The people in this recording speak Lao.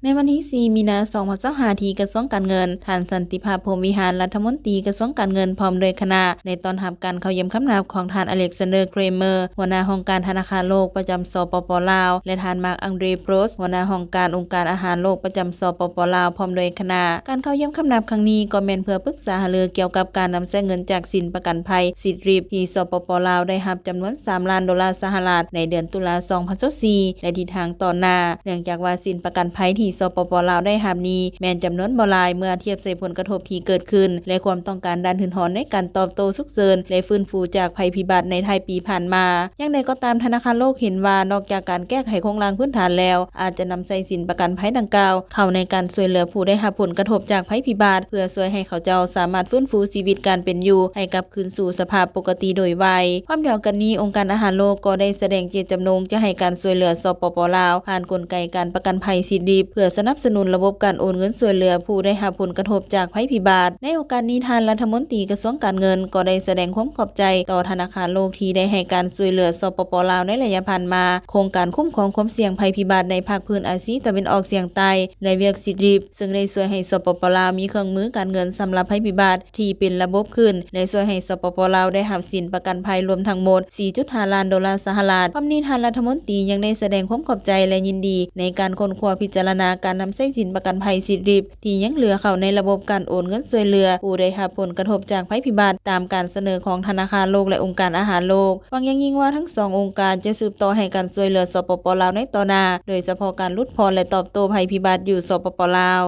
ໃນວັນທີສີ່ ມີນາ ສອງພັນຊາວຫ້າ ທີ່ກະຊວງການເງິນ, ທ່ານ ສັນຕິພາບ ພົມວິຫານ ລັດຖະມົນຕີກະຊວງການເງິນ ພ້ອມດ້ວຍຄະນະ ໄດ້ຕ້ອນຮັບການເຂົ້າຢ້ຽມຄຳນັບຂອງທ່ານ ອາເລັກຊານເດີ ເຄຣມເມີ ຫົວໜ້າຫ້ອງການທະນາຄານໂລກປະຈຳ ສປປ ລາວ ແລະ ທ່ານ ມາກ ອັງເດຣ ໂບຣສ ຫົວໜ້າຫ້ອງການອົງການອາຫານໂລກປະຈຳ ສປປ ລາວ ພ້ອມດ້ວຍຄະນະ. ການເຂົ້າຢ້ຽມຄຳນັບຄັ້ງນີ້ກໍແມ່ນເພື່ອປຶກສາຫາລືກ່ຽວກັບການນຳໃຊ້ເງິນຈາກສິນປະກັນໄພ ຊິດລິບ ທີ່ ສປປ ລາວ ໄດ້ຮັບຈຳນວນ ສາມລ້ານໂດລາສະຫະລັດ ໃນເດືອນຕຸລາ ສອງພັນຊາວສີ່ ແລະ ທິດທາງຕໍ່ໜ້າ ເນື່ອງຈາກວ່າສິນປະກັນໄພທີ່ ສປປ ລາວ ໄດ້ຮັບນີ້ ແມ່ນຈຳນວນບໍ່ຫຼາຍເມື່ອທຽບໃສ່ຜົນກະທົບທີ່ເກີດຂຶ້ນ ແລະ ຄວາມຕ້ອງການດ້ານທຶນຮອນໃນການຕອບໂຕ້ສຸກເສີນ ແລະ ຟື້ນຟູຈາກໄພພິບັດໃນທ້າຍປີຜ່ານມາ. ຢ່າງໃດກໍຕາມ, ທະນາຄານໂລກເຫັນວ່ານອກຈາກການແກ້ໄຂໂຄງລ່າງພື້ນຖານແລ້ວ, ອາດຈະນຳໃຊ້ສິນປະກັນໄພດັ່ງກ່າວເຂົ້າໃນການຊ່ວຍເຫຼືອຜູ້ໄດ້ຮັບຜົນກະທົບຈາກໄພພິບັດ ເພື່ອຊ່ວຍໃຫ້ເຂົາເຈົ້າສາມາດຟື້ນຟູຊີວິດການເປັນຢູ່ໃຫ້ກັບຄືນສູ່ສະພາບປົກກະຕິໂດຍໄວ. ພ້ອມດຽວກັນນີ້, ອົງການອາຫານໂລກກໍໄດ້ສະແດງເຈດຈຳນົງຈະໃຫ້ການຊ່ວຍເຫຼືອ ສປປ ລາວ ຜ່ານກົນໄກການປະກັນໄພຊິດລິບ ເພື່ອສະໜັບສະໜູນລະບົບການໂອນເງິນຊ່ວຍເຫຼືອຜູ້ໄດ້ຮັບຜົນກະທົບຈາກໄພພິບັດ. ໃນໂອກາດນີ້, ທ່ານລັດຖະມົນຕີກະຊວງການເງິນກໍໄດ້ສະແດງຄວາມຂອບໃຈຕໍ່ທະນາຄານໂລກທີ່ໄດ້ໃຫ້ການຊ່ວຍເຫຼືອ ສປປ ລາວ ໃນໄລຍະຜ່ານມາ, ໂຄງການຄຸ້ມຄອງຄວາມສ່ຽງໄພພິບັດໃນພາກພື້ນອາຊີຕາເວັນອອກສຽງໃຕ້ ແລະ ວຽກຊິດລິບ ເຊິ່ງໄດ້ຊ່ວຍໃຫ້ ສປປ ລາວ ມີເຄື່ອງມືການເງິນສຳລັບໄພພິບັດທີ່ເປັນລະບົບຂຶ້ນ ແລະ ຊ່ວຍໃຫ້ ສປປ ລາວ ໄດ້ຮັບສິນປະກັນໄພລວມທັງໝົດ ສີ່ຈຸດຫ້າລ້ານໂດລາສະຫະລັດ. ພ້ອມນີ້, ທ່ານລັດຖະມົນຕີຍັງໄດ້ສະແດງຄວາມຂອບໃຈ ແລະ ຍິນດີໃນການຄົ້ນຄວ້າພິຈາລະນາການນຳໃຊ້ສິນປະກັນໄພຊິດລິບ ທີ່ຍັງເຫຼືອເຂົ້າໃນລະບົບການໂອນເງິນຊ່ວຍເຫຼືອຜູ້ໄດ້ຮັບຜົນກະທົບຈາກໄພພິບັດ ຕາມການສະເໜີຂອງທະນາຄານໂລກ ແລະ ອົງການອາຫານໂລກ. ຫວັງຢ່າງຍິ່ງວ່າທັງສອງອົງການຈະສືບຕໍ່ໃຫ້ການຊ່ວຍເຫຼືອ ສປປ ລາວ ໃນຕໍ່ໜ້າ, ໂດຍສະເພາະການຫຼຸດຜ່ອນ ແລະ ຕອບໂຕ້ໄພພິບັດຢູ່ ສປປ ລາວ.